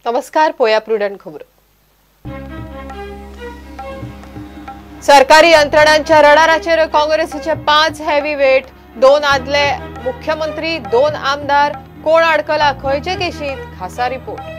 नमस्कार, पोया प्रुडंट खबरो. सरकारी यंत्रणांच्या रडाराचेर काँग्रेसीचे 5 हेवीवेट, 2 आदले मुख्यमंत्री, 2 आमदार. कोण अडकला खंयचे केशीत? खासा रिपोर्ट.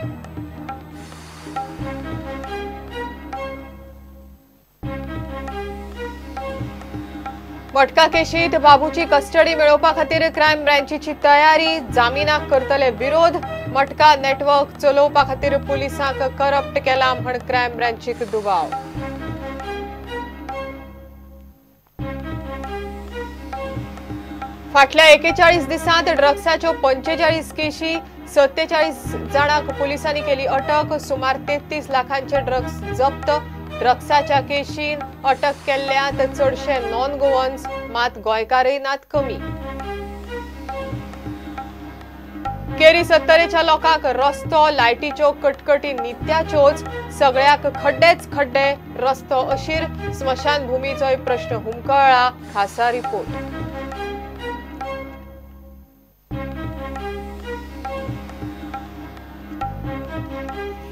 मटका केशीत बाबूची कस्टडी मेळोवपा खातीर क्रायम ब्रांचीची तयारी. जामिनाक करतले विरोध. मटका नेटवर्क चलोवपा खातीर पुलिसांक करप्ट केला म्हण क्रायम ब्रांचीक दुबाव. फाटल्या 41 दिसांत ड्रग्साच्यो 45 केशी, 47 जाणांक पुलिसांनी केली अटक. सुमार 33 लाखांचे ड्रग्स जप्त. ड्रग्साच्या केशीन अटक केल्ल्यात चडशे नॉन गोवन्स, मात गोंयकारय नात कमी. केरी 70च्या लोकांक रस्तो, लायटीच्यो कटकटी नित्याच्योच. सगळ्याक खड्डेच खड्डे, रस्तो अशीर. स्मशानभूमीचोय प्रश्न हुमकळ्ळा. खासा रिपोर्ट.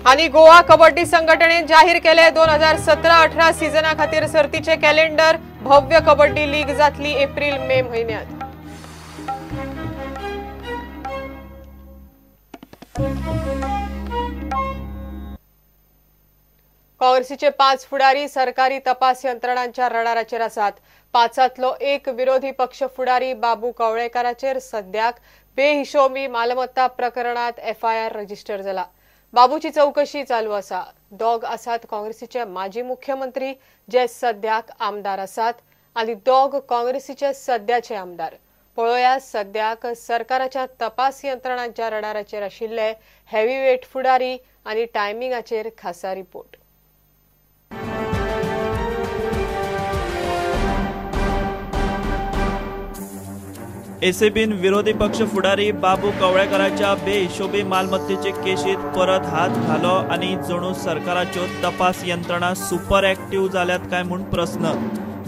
आणि गोवा कबड्डी संघटनेन जाहीर केले 2017-18 सीझना खातीर सर्तीचे कॅलेंडर. भव्य कबड्डी लीग जातली एप्रिल मे म्हयन्यात. काँग्रेसीचे 5 फुडारी सरकारी तपास यंत्रणांच्या रडाराचेर आसात. 5तलो एक विरोधी पक्ष फुडारी बाबू कवळेकाराचेर सद्याक बेहिशोबी मालमत्ता प्रकरणात एफआयआर रजिस्टर जाला. बाबूची चौकशी चालू आसा. दोग आसात काँग्रेसीचे माजी मुख्यमंत्री जे सद्याक आमदार आसात आनी दोग काँग्रेसीचे सद्याचे आमदार. पळोवया सद्याक सरकाराच्या तपास यंत्रणांच्या रडाराचेर आशिल्ले हेवीवेट फुडारी आनी टायमिंगाचेर खासा रिपोर्ट. एसीबीन विरोधी पक्ष फुडारी बाबू कवळेकाराच्या बेहिशोबी मालमत्तेचे केशीत परत हात घालो आनी जणू सरकाराच्यो तपास यंत्रणा सुपर ऍक्टिव्ह जाल्यात काय म्हूण प्रस्न.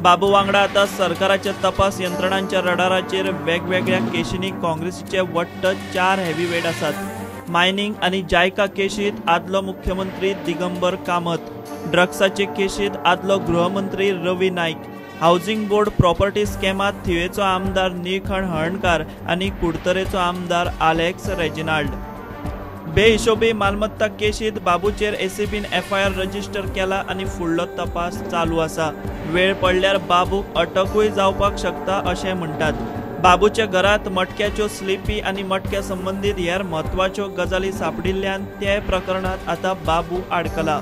बाबू वांगडा आता सरकाराच्या तपास यंत्रणांच्या रडाराचेर वेगवेगळ्या केशींनी काँग्रेसीचे वट्ट 4 हेवीवेट आसात. मायनिंग आनी जायका केशीत आदलो मुख्यमंत्री दिगंबर कामत, ड्रग्साचे केशीत आदलो गृहमंत्री Ravi Naik, housing board property स्कॅमात थिवेचो आमदार निळखण हळर्णकार आनी कुडतरेचो आमदार आलेक्स रेजिनाल्ड. बेहिशोबी मालमत्ता केशीत बाबूचेर एसीबीन एफआयआर रजिस्टर केला आनी फुडलो तपास चालू आसा. वेळ पडल्यार बाबूक अटकूय जावपाक शकता अशें म्हणटात. बाबूच्या घरात मटक्याच्यो स्लिपी आनी मटक्या संबंदीत हेर म्हत्वाच्यो गजाली सांपडिल्ल्यान ते प्रकरणात आतां बाबू आडकला.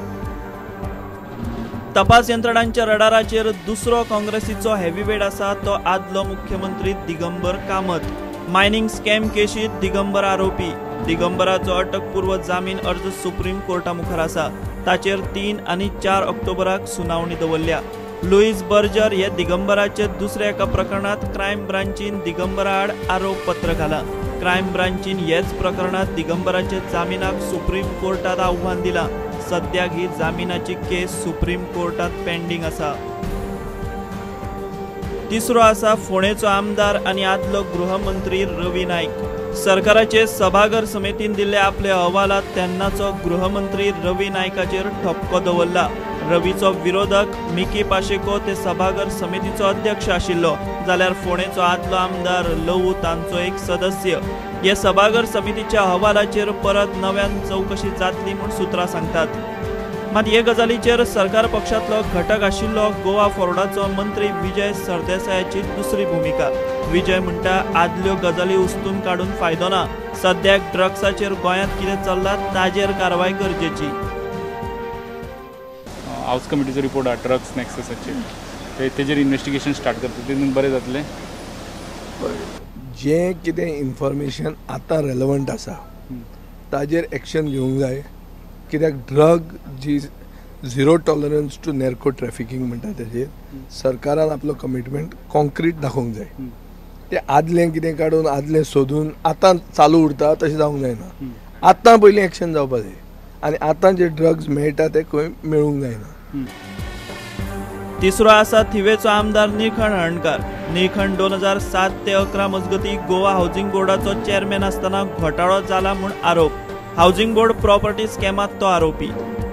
तपास यंत्रणांच्या रडाराचेर दुसरो काँग्रेसीचो हेवीवेट आसा तो आदलो मुख्यमंत्री दिगंबर कामत. मायनिंग स्कॅम केशीत दिगंबर आरोपी. दिगंबराचो अटकपूर्व जामीन अर्ज सुप्रीम कोर्टा मुखार आसा. ताचेर 3 आनी 4 ऑक्टोबराक सुनावणी दवरल्या. लुईस बर्जर हे दिगंबराचे दुसऱ्या एका प्रकरणात क्रायम ब्रांचीन दिगंबरा आड आरोपपत्र घाला. क्रायम ब्रांचीन हेच प्रकरणात दिगंबराचे जामिनाक सुप्रीम कोर्टात आव्हान दिलां. सद्याक ही जामिनाची केस सुप्रीम कोर्टात पेंडींग आसा. तिसरो आसा फोंडेचो आमदार आनी आदलो गृहमंत्री रवी नायक. सरकाराचे सभाघर समितीन दिल्ले आपले अहवालात तेन्नाचो गृहमंत्री रवी नायकाचेर ठपको दवरला. रवीचो विरोधक मिकी पाशेको ते सभाघर समितीचो अध्यक्ष आशिल्लो, जाल्यार फोंडेचो आदलो आमदार लवू तांचो एक सदस्य. हे सभाघर समितीच्या अहवालाचेर परत नव्यान चौकशी जातली म्हूण सुत्रां सांगतात. मात हे गजालीचेर सरकार पक्षांतलो घटक आशिल्लो गोवा फॉरवर्डाचो मंत्री विजय सरदेसायाची दुसरी भुमिका. विजय म्हणटा आदल्यो गजाली उस्तून काडून फायदो ना, सद्याक ड्रग्साचेर गोंयांत कितें चल्लां ताजेर कारवाय गरजेची. हावस कमिटीचो रिपोर्ट आहा ड्रग्स नॅक्ससाचेर, तेजेर इन्वेस्टिगेशन स्टार्ट करता, तितून बरें जातलें. जें कितें इन्फॉर्मेशन आतां रेलेवंट आसा ताजेर एक्शन घेवंक जाय. कित्याक drug ji zero tolerance to narco trafficking म्हणटा तेजेर सरकारान आपलो कमिटमेंट कॉन्क्रीट दाखोवंक जाय. तें आदलें कितें काडून आदलें सोदून आतां चालू उरता तशें जावंक जायना. आतां पयलीं एक्शन जावपा जाय आनी आतां जे ड्रग्स मेळटा ते खंय मेळूंक जायना. तिसरो आसा थिवेचो आमदार निळखण हळर्णकार. निळखण 2007 ते 11 मजगती गोवा हावजिंग बोर्डाचो चेअरमॅन आसतना घोटाळो जाला म्हूण आरोप. हावजिंग बोर्ड प्रॉपर्टी स्कॅमात तो आरोपी.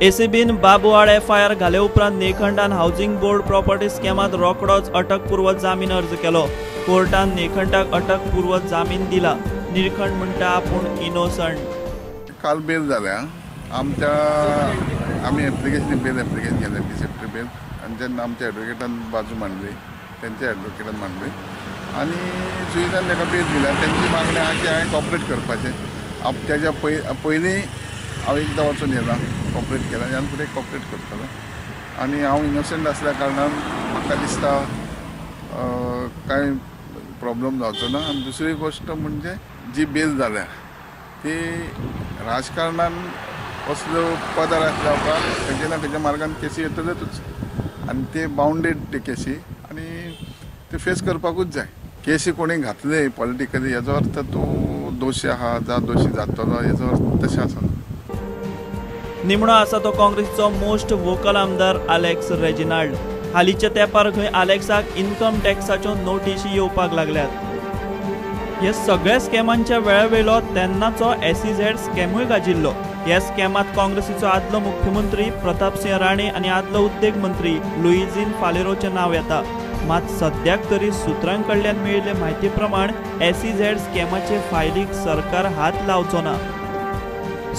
एसीबीन बाबू आड एफआयआर घाले उपरांत निळकंठान हावजिंग बोर्ड प्रॉपर्टी स्कॅमात रोखडोच अटकपूर्व जामीन अर्ज केलो. कोर्टान निळकंठाक अटकपूर्व जामीन दिला. निळकंठ म्हणटा आपूण इनोसंट. काल बेल जाल्या आमच्या, आमी एप्लिकेशन बेल एप्लिकेशन केलें डिसेप्टिव बेल, आनी तेन्ना आमच्या एडवोकेटान बाजू मांडली, तेंच्या एडवोकेटान मांडली आनी जुईजान ताका बेल दिल्या. तेंची मागणी आहा की हांवें कॉपरेट करपाचें. तेज्या पयलीं हांव एकदां वचून येयलां, कॉपरेट केलां, ह्यान फुडें कॉपरेट करतलो. आनी हांव इनोसंट आसल्या कारणान म्हाका दिसता कांय प्रॉब्लम जावचो ना. आनी दुसरी गोश्ट म्हणजे जी बेल जाल्या ती राजकारणान असल्यो पदार आसल्या उपरांत खंयच्या ना खंयच्या मार्गान केसी येतल्योच आनी ते बाउंडेड ते केसी आनी ते फेस करपाकूच जाय. केसी कोणी घातले पॉलिटिकली हेजो अर्थ तो दोशी आहा जावं दोशी जातलो हेजो अर्थ तशें आसना. निमणो आसा तो काँग्रेसचो मोस्ट वोकल आमदार आलेक्स रेजिनाल्ड. हालींच्या तेंपार खंय आलेक्साक इन्कम टॅक्साच्यो नोटिशी येवपाक लागल्यात. हे सगळ्या स्कॅमांच्या वेळावेलो तेन्नाचो एसईझेड स्कॅमूय गाजिल्लो. ह्या स्कॅमात काँग्रेसीचो आदलो मुख्यमंत्री प्रतापसिंह राणे आनी आदलो उद्देग मंत्री लुईझीन फालेरोचें नांव येता. मात सद्याक तरी सुत्रां कडल्यान मेळिल्ले म्हायती प्रमाण एसईझेड स्कॅमाचे फायलीक सरकार हात लावचो ना.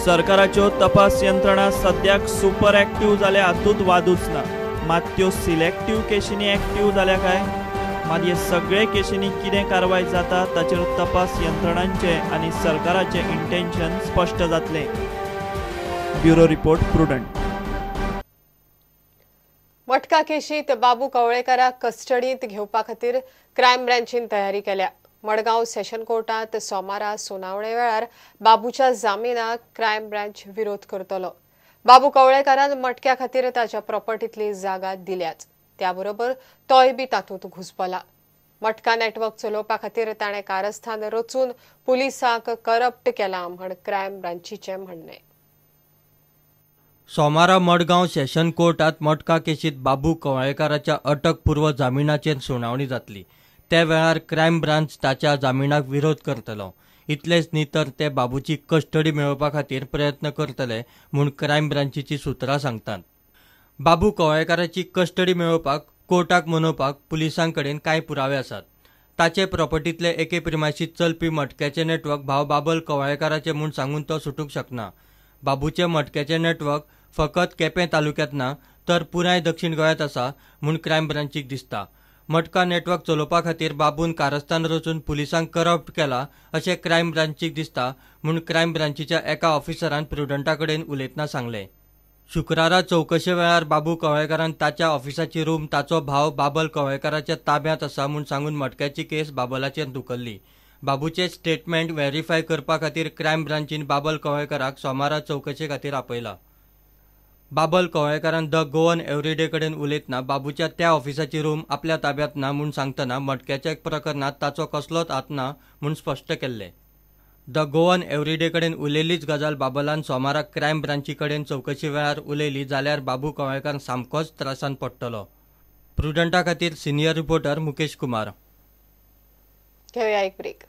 सरकाराच्यो तपास यंत्रणा सद्याक सुपर एक्टिव्ह जाल्या हातूंत वादूच ना. मात त्यो सिलेक्टिव्ह केशींनी एक्टिव्ह जाल्या काय? मात हे सगळे केशींनी कितें कारवाय जाता ताचेर तपास यंत्रणांचें आनी सरकाराचें इंटेन्शन स्पश्ट जातलें. Bureau report, Prudent. मटका केशीत बाबू कवळेकाराक कस्टडींत घेवपा खातीर क्रायम ब्रांचीन तयारी केल्या. मडगांव सेशन कोर्टात सोमारा सुनावणे वेळार बाबूच्या जामिनाक क्रायम ब्रांच विरोध करतलो. बाबू कवळेकारान मटक्या खातीर ताच्या प्रॉपर्टीतली जागा दिल्याच, त्याबरोबर तोय बी तातूंत घुसपला. मटका नेटवर्क चलोवपा खातीर ताणें कारस्थान रचून पुलिसांक करप्ट केला म्हण क्रायम ब्रांचीचें म्हणणें. सोमारा मडगांव सेशन कोर्टात मटका केशीत बाबू कवळेकाराच्या अटकपूर्व जामिनाचेर सुनावणी जातली. त्या वेळार क्रायम ब्रांच ताच्या जामिनाक विरोध करतलो. इतलेंच न्ही तर ते बाबूची कस्टडी मेळोवपा खातीर प्रयत्न करतले म्हूण क्रायम ब्रांचीची सुत्रां सांगतात. बाबू कवळेकाराची कस्टडी मेळोवपाक कोर्टाक मनोवपाक पुलिसां कडेन कांय पुरावे आसात. ताचे प्रॉपर्टींतले एके प्रिमायसीत चलपी मटक्याचें नेटवर्क भाव बाबल कवळेकाराचें म्हूण सांगून तो सुटूंक शकना. बाबूचें मटक्याचें नेटवर्क फकत केपें तालुक्यांत ना तर पुराय दक्षिण गोंयांत आसा म्हूण क्रायम ब्रांचीक दिसता. मटका नेटवर्क चलोवपा खातीर बाबून कारस्थान रचून पुलिसांक करप्ट केला अशें क्रायम ब्रांचीक दिसता म्हूण क्रायम ब्रांचीच्या एका ऑफिसरान प्रुडंटा कडेन उलयतना सांगलें. शुक्रारा चवकशे वेळार बाबू कवळेकारान ताच्या ऑफिसाची रूम ताचो भाव बाबल कवळेकाराच्या ताब्यांत आसा म्हूण सांगून मटक्याची केस बाबलाचेर धुकल्ली. बाबूचे स्टेटमेंट व्हेरीफाय करपा खातीर क्रायम ब्रांचीन बाबल कवळेकाराक सोमारा चवकशे खातीर आपयला. बाबल कवळेकारान the Goan everyday कडेन उलयतना बाबूच्या त्या ऑफिसाची रूम आपल्या ताब्यांत ना म्हूण सांगतना मटक्याच्या प्रकरणांत ताचो कसलोच हात ना म्हूण स्पश्ट केल्लें. The Goan everyday कडेन उलयल्लीच गजाल बाबलान सोमारा क्रायम ब्रांची कडेन चवकशी वेळार उलयली जाल्यार बाबू कवळेकार सामकोच त्रासान पडटलो. प्रुडंटा खातीर सिनियर रिपोर्टर मुकेश कुमार. घेवया एक ब्रेक.